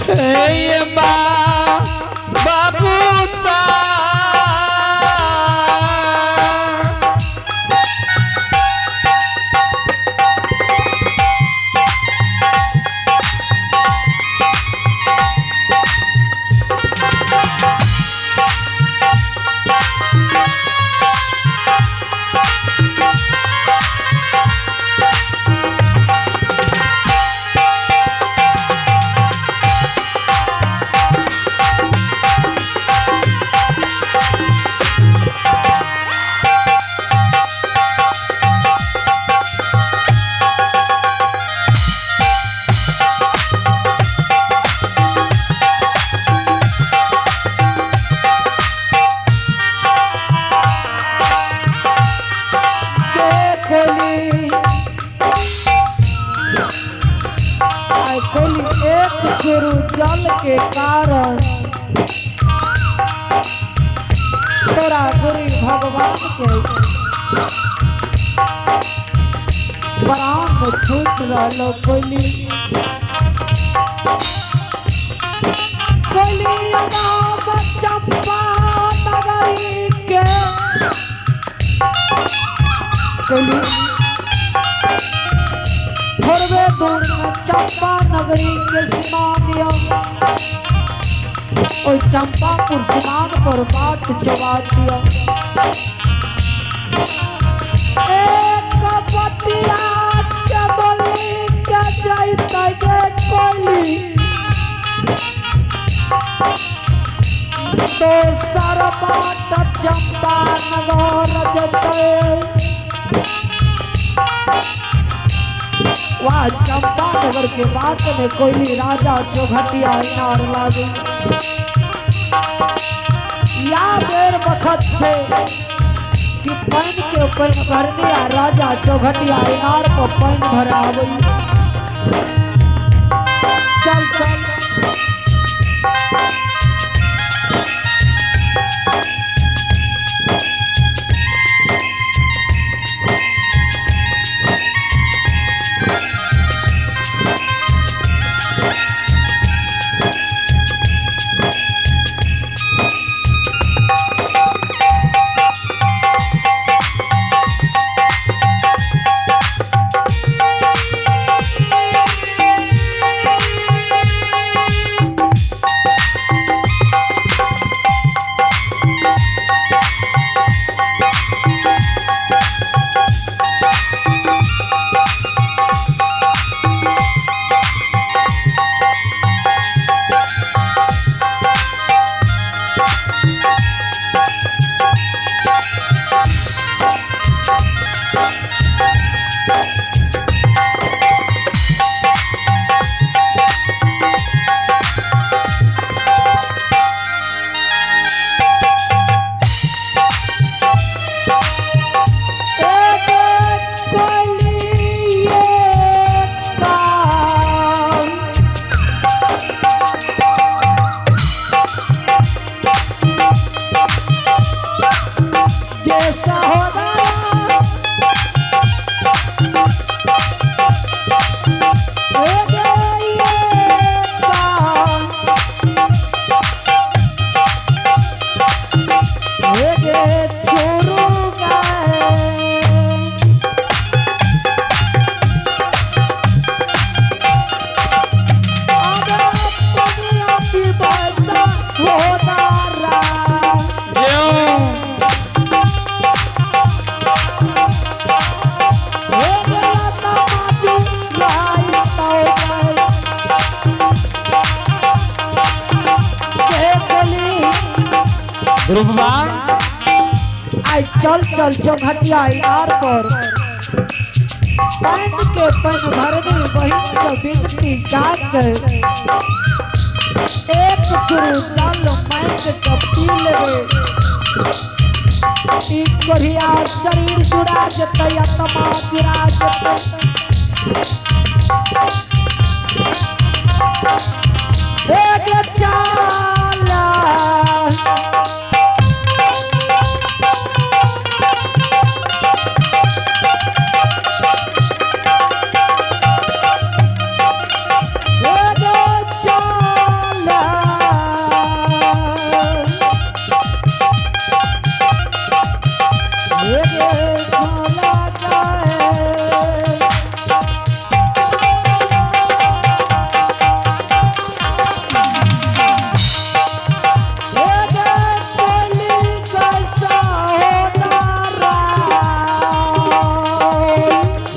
हे बाबू सा। के कोली आय कोली एक चुरू जल के कारण तोरा गुरु भगवान के प्राण में छूट रहलो कोली। कोली नाम चंपा नगरी के कोली थोड़बे दूर में चंपा नगरी के सीमा दिया। ओइ चंपापुर सीमान पर बात जवा दिया। एक बतिया के बोली के जैतै गे कोली, दोसर बाट चंपा नगर जैतै। वह चंपा नगर के बाट में कोई राजा चौघटिया इनार लागे। या बेर बखत छे कि पानि के पानि भरने आ राजा चौघटिया इनार पर पानि भरावे। चल चल एक कोली एक काम जे सहोदरा एक एक काम एक छोरू गए। ध्रुवबान आई चल चल चौघटिया इनार पर पान के पन भरनी बहिन से विनती जाके एक चुरू चल मांग के पी लेबे। ई कोढ़िया शरीर जुड़ा जतै, आत्मा जुड़ा जतै। एक चाला ये सोला जाए।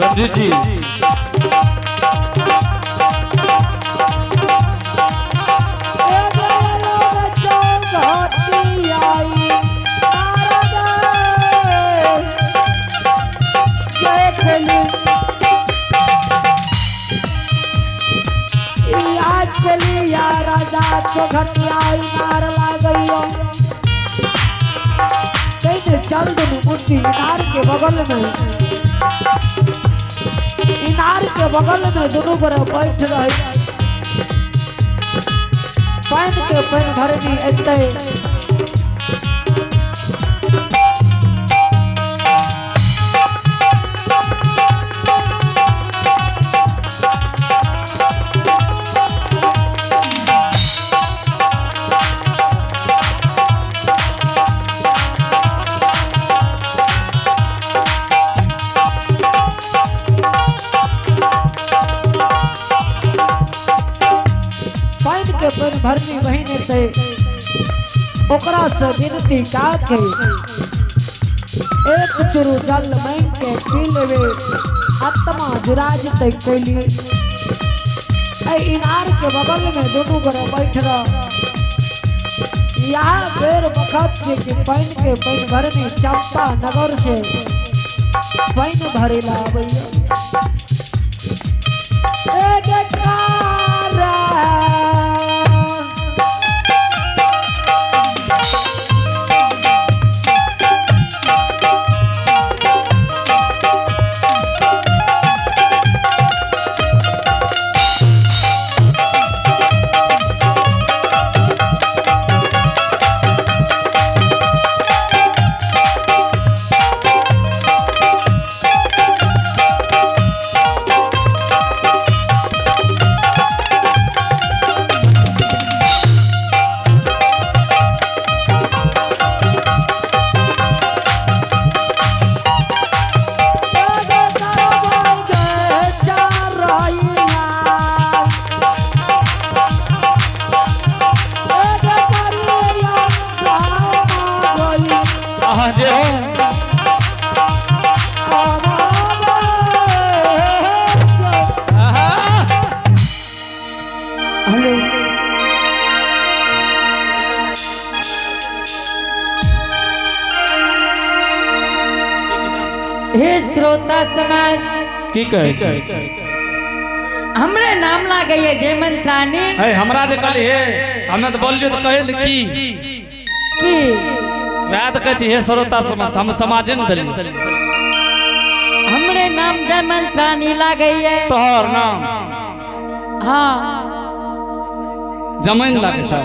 रंजीत जी। राजा चौखटिया इनार लागैया चल दुनू मुट्ठी इनार के बगल में, इनार के बगल में दुनू गोरे बैठ रहे। पानि के पानि भरनी एतै। पानि के पानि भरनी बहिन एतै, ओकरा से विनती का छै, एक चुरू जल मांगि के पी लेवे, आत्मा जुड़ा जेतै कोइली। एहि इनार के बगल में दुनू गोरे बैठ रह। यहाँ बेर बखत छै कि पानि के पानि भरनी चंपा नगर से पानि भरेला आबैया। ए जयकारा। अहाँ जे हो। आहा। हेलो। हे श्रोता समाज, की कहै छै? हमरे नाम लागैए जयमंत रानी। है हमरा जे कहली हे, हमे तऽ बोलियो तऽ कहै की की वएह तऽ कहै छी हे श्रोता समाज, हम समाजे ने देलियै। हमरे नाम जयमंत रानी लागैए। तोहर नाम? हाँ। जमैन लागै छै।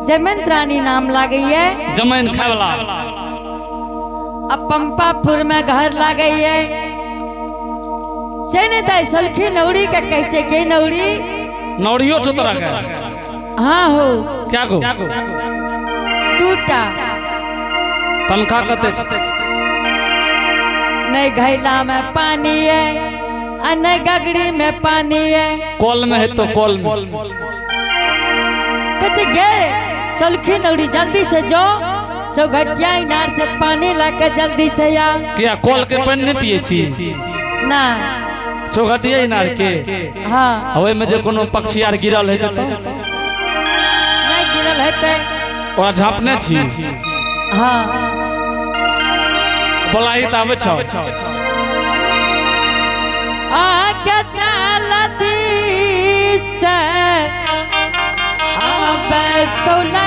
जयमंत रानी नाम लागैए। जमैन खाय वाला। अब पंपापुर में घर लागैए से ने दाइ सलखी नौड़ी के कहै छै के नौड़ी। नौड़ियो छौ तोरा के? हाँ हो। क्या गो? दूटा। तनख्वाह कते छै? नहीं घैला में पानी है आ नहीं गगरी में पानी है। कल में है तो कल में। कहते गे सलखी नौड़ी जल्दी से जो चौघटिया इनार से पानी लाके जल्दी से आ। किया कल के पानि नहीं पिए छी? ना। चौघटिया इनार के? हाँ। ओहिमे जे कोनो पक्षी आर गिरल हेतै तऽ? नहीं गिरल हेतै। ओकरा झाँपने छी? हाँ। बोलाही तऽ आबै छौ। आके चलती से आबे सोलखिया।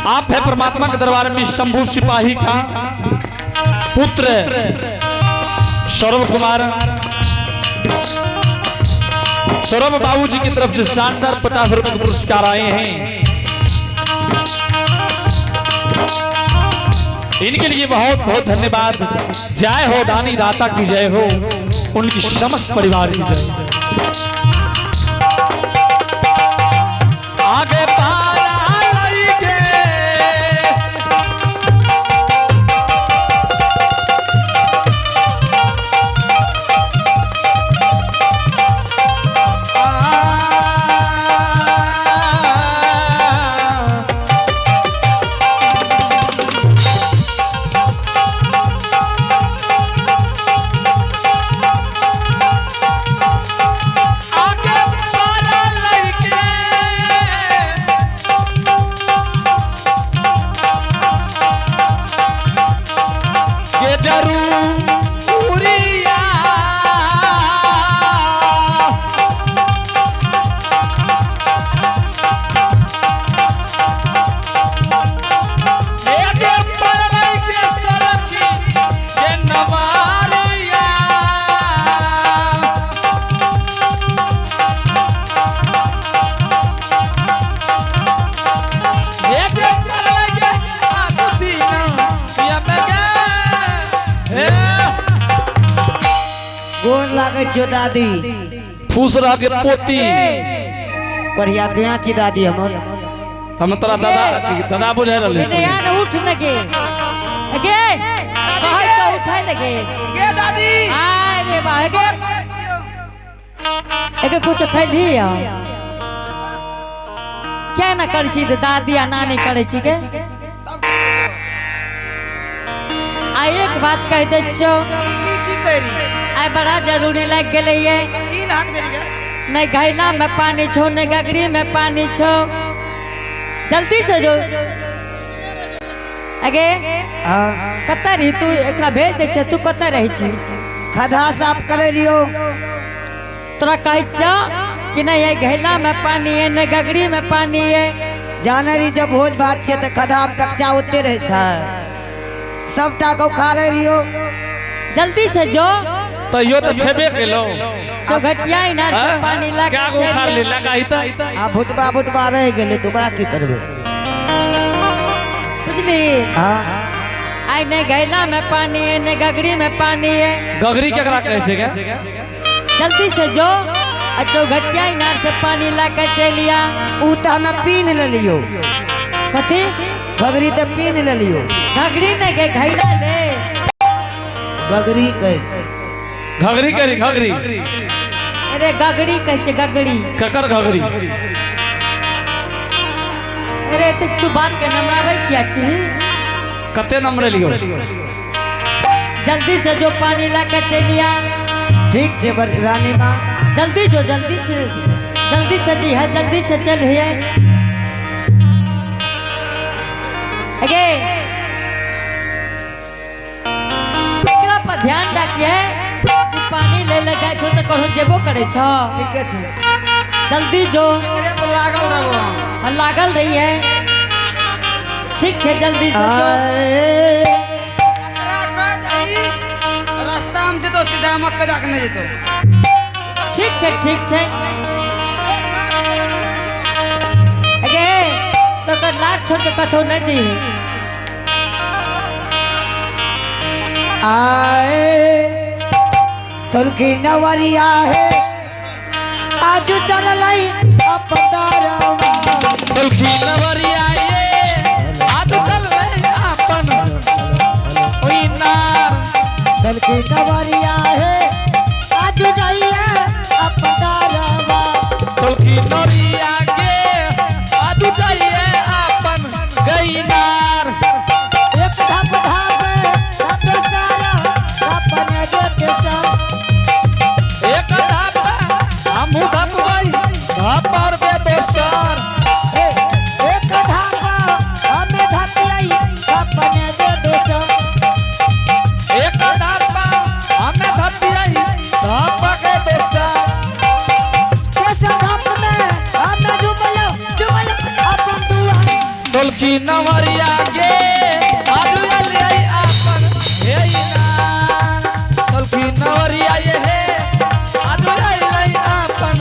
आप है परमात्मा के दरबार में शंभू सिपाही का पुत्र सौरभ कुमार। सौरभ बाबू जी की तरफ से शानदार 50 रुपए के पुरस्कार आए हैं। इनके लिए बहुत बहुत धन्यवाद। जय हो दानी दाता की जय हो, उनकी समस्त परिवार की जय। आगे पारा लई के आगे पारा लई के के जरूरिया एके परलई के सरखी के नवारिया। एके परलई के आकुतिना यमगे हे। गोर लागै छियो दादी। फूस रह के पोती। करिया दिया छी दादी हमर। हम तोरा दादा दादा बुझा रहले। एने आ न उठ न गे। गे कहै तो उठै न गे। गे दादी। आय रे बा गे। गोर लागै छियौ। एके कुछ खैली आ क्या ना करै छी तऽ दादी आ नानी करै छी गे। तब की कहियौ? आ एक बात कह दै छियौ। की की की करी? आइ बड़ा जरूरी लागि गेलै ये। कथी लहाक देली गे? नहीं घैला में पानी छौ, नहीं गगरी में पानी छौ। जल्दी से जो अगे। हाँ। कतऽ रही तू? एकरा भेज दै छियै, तू कतऽ रहै छी? खधा साफ करे रियो। तोरा कहै छियौ कि नहीं ये घैला में पानी है, नहीं गगरी में पानी है। जाने रही जब भोज भात छै तऽ खधा में कच्चा ओते रहै छै। सबटा को उखाड़े रियो। जल्दी से जो। तैयो तो छेबे केलो। चौघटिया इनार से पानी ला क्या के गो उखाड़ चलि ले आ। लगा ही त। आ भुटबा भुटबा रह गेलै तऽ ओकरा की करबै? बुझली? हाँ। आइ नहीं घैला में पानी है, नहीं गगरी में पानी है। गगरी केकरा कहै छै गे? जल्दी से जो आ चौघटिया इनार से पानी ला के चलि आ। ऊ तऽ हमे पीन लेलियो। कथी? गगरी तऽ पीन लेलियो। घघरी नहीं गे, घैला ले। गगरी कहै छै। घघरी करी घघरी। अरे गगरी कहै छै, गगरी। ककर घघरी? अरे ते तू बात के नमराबै किया छी? कते नंबर लियो? जल्दी से जो पानी ला के चलि आ। ठीक छै बड़ रानी माँ। जल्दी जो, जल्दी से, जल्दी से जी है, जल्दी से चल है। अगे एकरा पर ध्यान रखिए कि पानी ले ले जाय छौ तऽ कहूँ जेबो करै छौ। ठीके छै। जल्दी जो। एकरे पर लागल रहबो। हाँ, लागल रही है। ठीक छै, जल्दी से जो। आए। एकरा कह दही रास्ता में जेतो सीधा मक्का जाके नहीं जेतो। ठीक छै, ठीक छै। अगे तो कर लाट छोड़ के कतौ नहीं जइहे। आए सुलखी नवरिया है आज चललई अपदारवा। सुलखी नवरिया ये आज चललई अपन ओई नार। सुलखी नवरिया है आज जाइए अपदारवा। सुलखी नवरिया के आज जाइए अपन गईनार। एक धप धप धप सारा अपने देते सा। एक धप हमहू धपबै धपर बे दोसर। एक धप हमें धपई अपने दे दो। एक धप हमें धपियई धप के दोसर। कैसा धप में हमें डुबलो डुबलो अपन। सलखी नवरिया के आजू अलियै आपन हे इनार। सलखी नवरिया ये हे आजू अलियै आपन।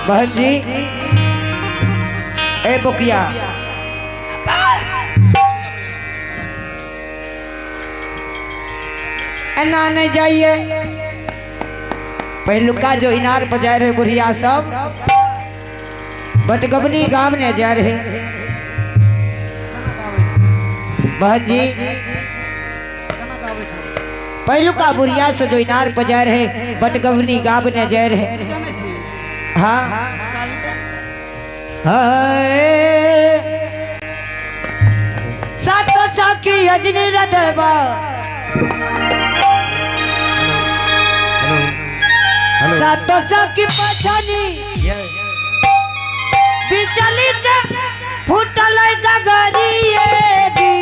बहन जी ए बोकिया एना नहीं जाइए। पहलुका जो इनार पर जाए रहे बुढ़िया सब बटगबनी गाँव ने जा रहे। बहन जी पहलुका बुढ़िया से जो इनार पर जाए रहे बटगबनी गाँव ने जा रहे। हाँ हाय सातो साखी अजनी रदबा सातो साखी पछानी बिचली के फूटल गगरिए दी।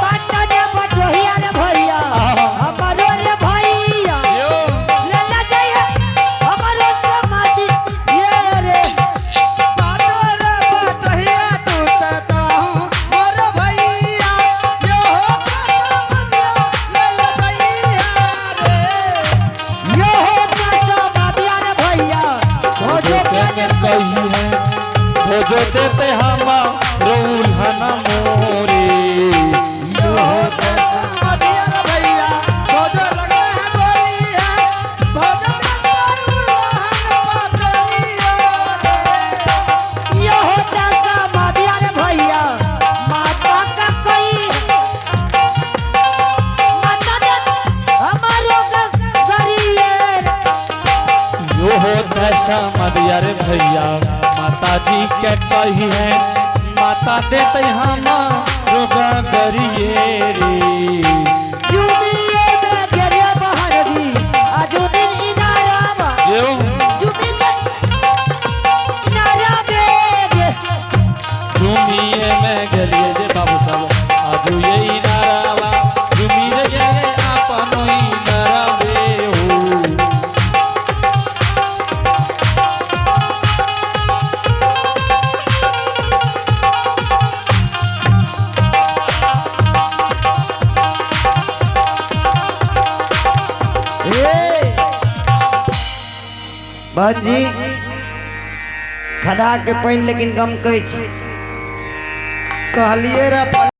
बाटा बटोहिया रे भैया हमारो रे भैया लेला जाइए हमारो समाधि ये रे। यो हो समाधि रे भैया भोजो के कही है भोजो देते हम रोल्हन मोरे। यो हो समाधि रे भैया माता का कोई माता दे हमारो गरिए। यो हो दशा मदिया रे भैया माता जी के कही है माता देते हम रोगा गरिए रे। जुमिए में गिरे बहरवी आजू दिन इनारामा यो जुमिए इनारा बेगे। झूमिए में गलिए जे बाबू साहब आजू ये नारावा झूमी रे ये आपनो ही नारावे हो। बहन जी खदा के पानि लेकिन गमकै छै। कहलिए रे।